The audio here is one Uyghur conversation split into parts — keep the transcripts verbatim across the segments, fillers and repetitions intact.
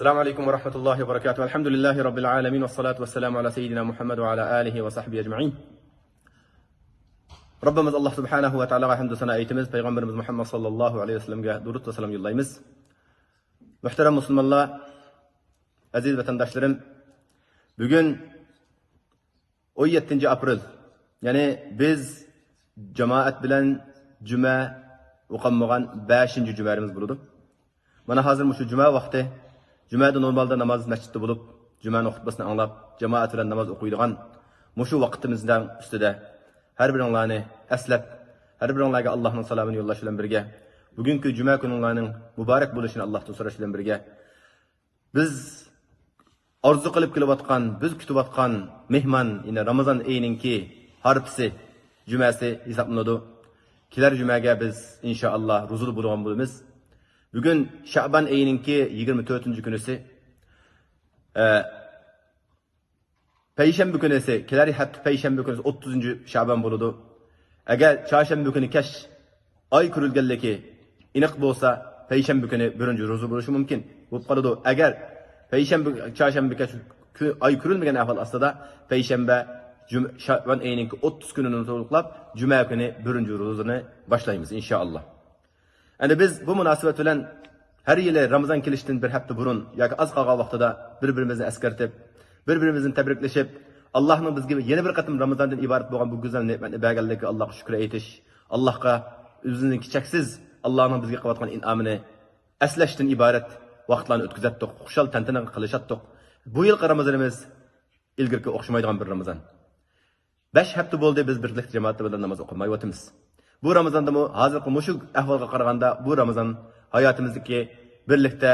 السلام عليكم ورحمة الله وبركاته. الحمد لله رب العالمين، والصلاة والسلام على سيدنا محمد وعلى آله وصحبه أجمعين. ربىمىز ئاللا سۇبھانەھۇ ۋە تائالاغا ھەمدۇ سانا ئېيتىمىز، پەيغەمبىرىمىز مۇھەممەد ساللاللاھۇ ئەلەيھى ۋەسەللەمگە دۇرۇت ۋە سالام يوللايمىز. مۆھتەرەم مۇسۇلمانلار، ئەزىز ۋەتەنداشلىرىم، بۈگۈن ئون يەتتىنچى ئاپرېل، يەنى بىز جامائەت بىلەن جۈمە ئوقۇمىغان بەشىنچى جۈمەمىز بولىدۇ. مانا ھازىر مۇشۇ جۈمە ۋاقتى، جۈمەدە نورمالدا ناماز مەسچىتتە بولۇپ، جۈمەنىڭ خۇتبىسىنى ئاڭلاپ، جامائەت بىلەن ناماز ئوقۇيدىغان مۇشۇ ۋاقتىمىزنىڭ ئۈستىدە ھەر بىرىڭلارنى ئەسلەپ، ھەر بىرىڭلارگە ئاللاھنىڭ سالامىنى يوللاش بىلەن بىرگە، بۈگۈنكى جۈمە كۈنۈڭلارنىڭ مۇبارەك بولۇشىنى ئاللاھتىن سوراش بىلەن بىرگە، بىز ئارزۇ قىلىپ كېلىۋاتقان، بىز كۈتۈۋاتقان مېھمان، يەنى رامىزان ئېيىنىڭكى ھارپىسى، جۈمەسى ھېسابلىنىدۇ. كېلەر جۈمەگە بىز ئىنشائاللا روزىدا بولىدىغان بولىمىز. بۈگۈن شەئبان ئېيىنىڭكى يىگىرمە تۆتىنچى كۈنىسى. ئە، پەيشەنبە كۈنىسى، كېلەر ھەپتە پەيشەنبە كۈنىسى ئوتتۇزىنچى شەئبان بولىدۇ. ئەگەر چارشەنبە كۈنى كەچ ئاي كۆرۈلگەنلىكى ئېنىق بولسا، پەيشەنبە كۈنى بىرىنچى روزا بولۇشى مۇمكىن بولۇپ قالىدۇ. ئەگەر پەيشەنبە، چارشەنبە كەچ كۈ-، ئاي كۆرۈلمىگەن ئەھۋال ئاستىدا، پەيشەنبە، جۈم-، شەئبان ئېيىنىڭكى ئوتتۇز كۈنىنى تولۇقلاپ، جۈمە كۈنى بىرىنچى روزىنى باشلايمىز، ئىنشائاللا. ئەمدى بىز بۇ مۇناسىۋەت بىلەن ھەر يىلى رامىزان كېلىشتىن بىر ھەپتە بۇرۇن ياكى ئاز قالغان ۋاقتىدا بىر-بىرىمىزنى ئەسكەرتىپ، بىر-بىرىمىزنى تەبرىكلىشىپ، ئاللاھنىڭ بىزگە يەنە بىر قېتىم رامىزاندىن ئىبارەت بولغان بۇ گۈزەل نېمەتنى بەرگەنلىكىگە ئاللاھقا شۈكۈر ئېيتىش، ئاللاھقا ئۆزىنىڭكى چەكسىز، ئاللاھنىڭ بىزگە قىلىۋاتقان ئىنئامىنى ئەسلەشتىن ئىبارەت ۋاقىتلارنى ئۆتكۈزەتتۇق، خۇشال تەنتەنە قىلىشاتتۇق. بۇ يىلقى رامىزانىمىز ئىلگىرىكىگە ئوخشىمايدىغان بىر رامىزان. بەش ھەپتە بولدى، بىز بىرلىكتە جامائەت بىلەن ناماز ئوقۇمايۋاتىمىز. بۇ رامىزاندىمۇ ھازىرقى مۇشۇ ئەھۋالغا قارىغاندا، بۇ رامىزان ھاياتىمىزدىكى بىرلىكتە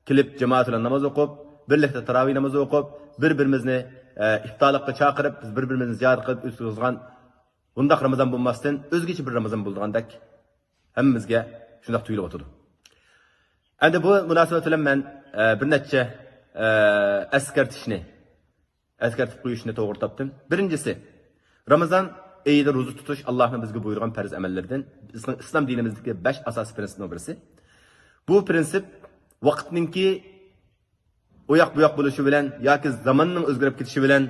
كېلىپ جامائەت بىلەن ناماز ئوقۇپ، بىرلىكتە تاراۋىھ نامىزى ئوقۇپ، بىر-بىرىمىزنى، ئە، ئىپتارلىققا چاقىرىپ، بىز بىر-بىرىمىزنى زىيارەت قىلىپ ئۆتكۈزگەن بۇنداق رامىزان بولماستىن، ئۆزگىچە بىر رامىزان بولىدىغاندەك ھەممىمىزگە شۇنداق تۇيۇلۇۋاتىدۇ. ئەمدى بۇ مۇناسىۋەت بىلەن مەن، ئە، بىر نەچچە، ئە، ئەسكەرتىشنى ئەسكەرتىپ قويۇشنى توغرا تاپتىم. بىرىنچىسى، رامىزان ئېيىدا روزا تۇتۇش ئاللاھنىڭ بىزگە بۇيرۇغان پەرز ئەمەللىرىدىن، بىزنىڭ ئىسلام دىنىمىزدىكى بەش ئاساسىي پىرىنسىپنىڭ بىرسى. بۇ پىرىنسىپ ۋاقىتنىڭكى ئۇياق-بۇياق بولۇشى بىلەن ياكى زاماننىڭ ئۆزگىرىپ كېتىشى بىلەن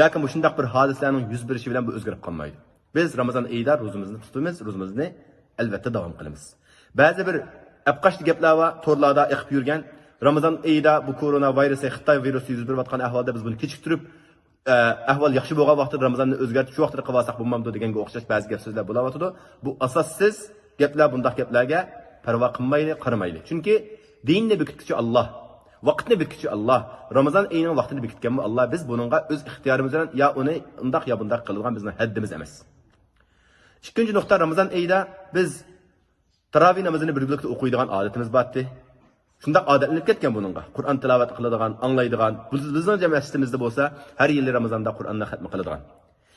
ياكى مۇشۇنداق بىر ھادىسىلەرنىڭ يۈز بېرىشى بىلەن بۇ ئۆزگىرىپ قالمايدۇ. بىز رامىزان ئېيىدا روزىمىزنى تۇتىمىز، روزىمىزنى ئەلۋەتتە داۋام قىلىمىز. بەزى بىر ئەپقاچتى گەپلەر بار، تورلاردا ئېقىپ يۈرگەن. رامىزان ئېيىدا بۇ كورونا ۋىرۇسى، خىتاي ۋىرۇسى يۈز بېرىۋاتقان ئەھۋالدا بىز بۇنى كېچىكتۈرۈپ، ئە، ئەھۋال ياخشى بولغان ۋاقتىدا رامىزاننى ئۆزگەرتىپ، شۇ ۋاقتىدا قىلىۋالساق بولمامدۇ دېگەنگە ئوخشاش بەزى گەپ سۆزلەر بولاۋاتىدۇ. بۇ ئاساسسىز گەپلەر، بۇنداق گەپلەرگە پەرۋا قىلمايلى، قارىمايلى. چۈنكى دىننى بېكىتكۈچى ئاللا، ۋاقىتنى بېكىتكۈچى ئاللا، رامىزان ئېيىنىڭ ۋاقتىنى بېكىتكەنمۇ ئاللا. بىز بۇنىڭغا ئۆز ئىختىيارىمىز بىلەن يا ئۇنى ئۇنداق يا بۇنداق قىلىدىغان بىزنىڭ ھەددىمىز ئەمەس. ئىككىنچى نۇقتا، رامىزان ئېيىدا بىز تاراۋىھ نامىزىنى بىرگىلىكتە ئوقۇيدىغان ئادىتىمىز بارتى. شۇنداق ئادەتلىنىپ كەتكەن بۇنىڭغا. قۇرئان تىلاۋەت قىلىدىغان، ئاڭلايدىغان، بىز-، بىزنىڭ جەمەتىمىزدە بولسا ھەر يىلى رامىزاندا قۇرئاننى خەتمە قىلىدىغان.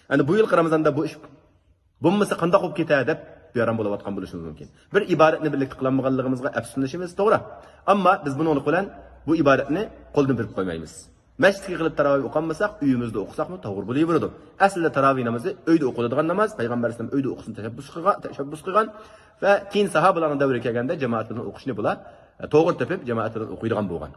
ئەنە بۇ يىلقى رامىزاندا بۇ ئىش بولمىسا قانداق بولۇپ كېتە دەپ بىئارام بولۇۋاتقان بولۇشىمىز مۇمكىن. بىر ئىبادەتنى بىرلىكتە قىلالمىغانلىقىمىزغا ئەپسۇسلىنىشىمىز توغرا. ئەمما بىز بۇنىڭلىق بىلەن بۇ ئىبادەتنى قولدىن بېرىپ قويمايمىز. مەسچىتكە قېلىپ تاراۋىھ ئوقۇمىساق، ئۆيىمىزدە ئوقۇساقمۇ توغرا بولۇۋېرىدۇ. ئەسلىدە تاراۋىھ نامىزى ئۆيدە ئوقۇلىدىغان ناماز، پەيغەمبەر ئەلەيھىسسالام ئۆيدە ئوقۇسۇن تەشەببۇس قىلغان، تەشەببۇس قىلغان ۋە كېيىن ساھابىلارنىڭ دەۋرىگە كەلگەندە جامائەت بىلەن ئوقۇشنى بۇلار، ئە، توغرا تېپىپ، جامائەت بىلەن ئوقۇيدىغان بولغان.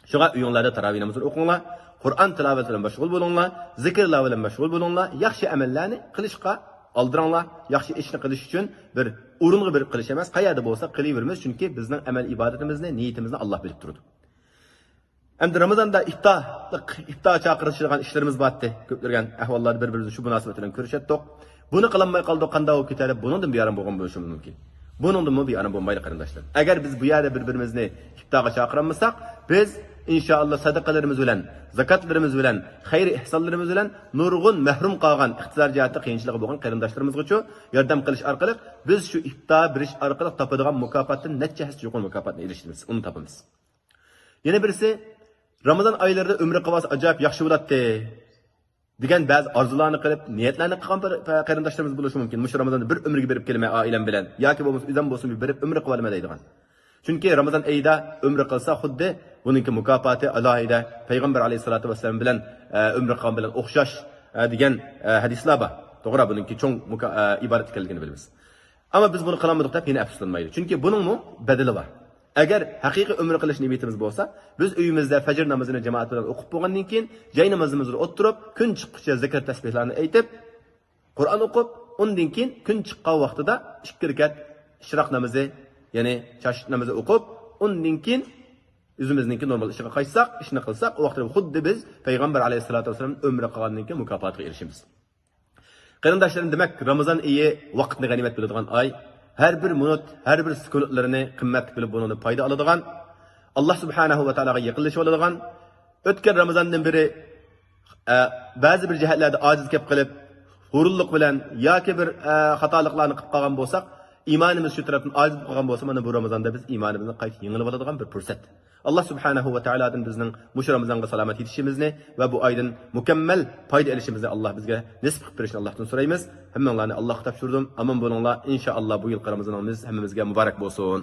شۇڭا ئۆيۈڭلاردا تاراۋىھ نامىزىنى ئوقۇڭلار، قۇرئان تىلاۋەت بىلەن مەشغۇل بولۇڭلار، زىكىرلار بىلەن مەشغۇل بولۇڭلار، ياخشى ئەمەللەرنى قىلىشقا ئالدىراڭلار. ياخشى ئىشنى قىلىش ئۈچۈن بىر ئورۇنغا بېرىپ قىلىش ئەمەس، قەيەردە بولسا قىلىۋېرىمىز، چۈنكى بىزنىڭ ئەمەل ئىبادىتىمىزنى، نىيىتىمىزنى ئاللا بىلىپ تۇرىدۇ. ئەمدى رامىزاندا ئىپتارلىق، ئىپتار چاقىرىشىدىغان ئىشلىرىمىز بارتى. كۆپلىگەن ئەھۋاللاردا بىر-بىرىمىزنى شۇ مۇناسىۋەت بىلەن كۆرۈشەتتۇق. بۇنى قىلالماي قالدۇق، قانداق بولۇپ كېتەر دەپ بۇنىڭدىن بىئارام بولغان بولۇشىمىز مۇمكىن. بۇنىڭدىنمۇ بىئارام بولمايلى قېرىنداشلار. ئەگەر بىز بۇ يەردە بىر-بىرىمىزنى ئىپتارغا چاقىرالمىساق، بىز ئىنشائاللا سەدىقىلىرىمىز بىلەن، زاكاتلىرىمىز بىلەن، خەير ئېھسانلىرىمىز بىلەن نۇرغۇن مەھرۇم قالغان، ئىقتىسادىي جەھەتتە قىيىنچىلىقى بولغان قېرىنداشلىرىمىزغىچۇ ياردەم قىلىش ئارقىلىق بىز شۇ ئىپتار بېرىش ئارقىلىق تاپىدىغان مۇكاپاتتىن نەچچە ھەسسە يۇقىرى مۇكاپاتنى ئېرىشىمىز، ئۇنى تاپىمىز. يەنە بىرسى، رامىزان ئايلىرىدا ئۆمرە قىلىۋالسا ئاجايىپ ياخشى بولاتتى دېگەن بەزى ئارزۇلارنى قىلىپ، نىيەتلەرنى قىلغان پە-، پە-، قېرىنداشلىرىمىز بولۇشى مۇمكىن. مۇشۇ رامىزاندا بىر ئۆمرىگە بېرىپ كېلىمەن ئائىلەم بىلەن ياكى بولمىسا ئۆزۈم بولسىمۇ بېرىپ ئۆمرە قىلىۋالىمەن دەيدىغان. چۈنكى رامىزان ئېيىدا ئۆمرە قىلسا خۇددى بۇنىڭكى مۇكاپاتى ئالاھىدە پەيغەمبەر ئەلەيھىسسالاتۇ ۋەسسالام بىلەن، ئە، ئۆمرە قىلغان بىلەن ئوخشاش، ئە، دېگەن، ئە، ھەدىسلەر بار. توغرا، بۇنىڭكى چوڭ مۇكا-، ئە، ئىبادەت ئىكەنلىكىنى بىلىمىز. ئەمما بىز بۇنى قىلالمىدۇق دەپ يەنە ئەپسۇسلانمايلى. چۈنكى بۇنىڭمۇ بەدىلى بار. ئەگەر ھەقىقىي ئۆمرە قىلىش نىيىتىمىز بولسا، بىز ئۆيىمىزدە فەجر نامىزىنى جامائەت بىلەن ئوقۇپ بولغاندىن كېيىن، جاي نامىزىمىزدا ئولتۇرۇپ، كۈن چىققۇچە زىكىر تەسبىھلارنى ئېيتىپ، قۇرئان ئوقۇپ، ئۇندىن كېيىن كۈن چىققان ۋاقتىدا ئىككى رەكەت ئىشراق نامىزى، يەنى چاچ نامىزى ئوقۇپ، ئۇندىن كېيىن ئۆزىمىزنىڭكى نورمال ئىشىغا قايتساق، ئىشنى قىلساق، ئۇ ۋاقىتتا خۇددى بىز پەيغەمبەر ئەلەيھىسسالاتۇ ۋەسسالام ئۆمرە قىلغاندىن كېيىن مۇكاپاتىغا ئېرىشىمىز. قېرىنداشلىرىم، دېمەك، رامىزان ئېيى ۋاقىتنى غەنىيمەت بىلىدىغان ئاي. ھەر بىر مىنۇت، ھەر بىر سېكۇنتلىرىنى قىممەتلىك بىلىپ، بۇنىڭدىن پايدا ئالىدىغان، ئاللا سۇبھانەھۇ ۋە تائالاغا يېقىنلىشىۋالىدىغان، ئۆتكەن رامىزاندىن بېرى، ئە، بەزى بىر جەھەتلەردە ئاجىز كەپ قېلىپ، ھۇرۇنلۇق بىلەن ياكى بىر، ئە، خاتالىقلارنى قىلىپ قالغان بولساق، ئىمانىمىز شۇ تەرەپتىن ئاجىز بولۇپ قالغان بولسا، مانا بۇ رامىزاندا بىز ئىمانىمىزنى قايتا يېڭىلىۋالىدىغان بىر پۇرسەت. ئاللا سۇبھانەھۇ ۋە تائالادىن بىزنىڭ مۇشۇ رامىزانغا سالامەت يېتىشىمىزنى ۋە بۇ ئايدىن مۇكەممەل پايدا ئېلىشىمىزنى ئاللا بىزگە نېسىپ قىلىپ بېرىشىنى ئاللاھتىن سورايمىز. ھەممىڭلارنى ئاللاغا تاپشۇردۇم. ئامان بولۇڭلار. ئىنشائاللا بۇ يىلقى رامىزانىڭىز ھەممىمىزگە مۇبارەك بولسۇن.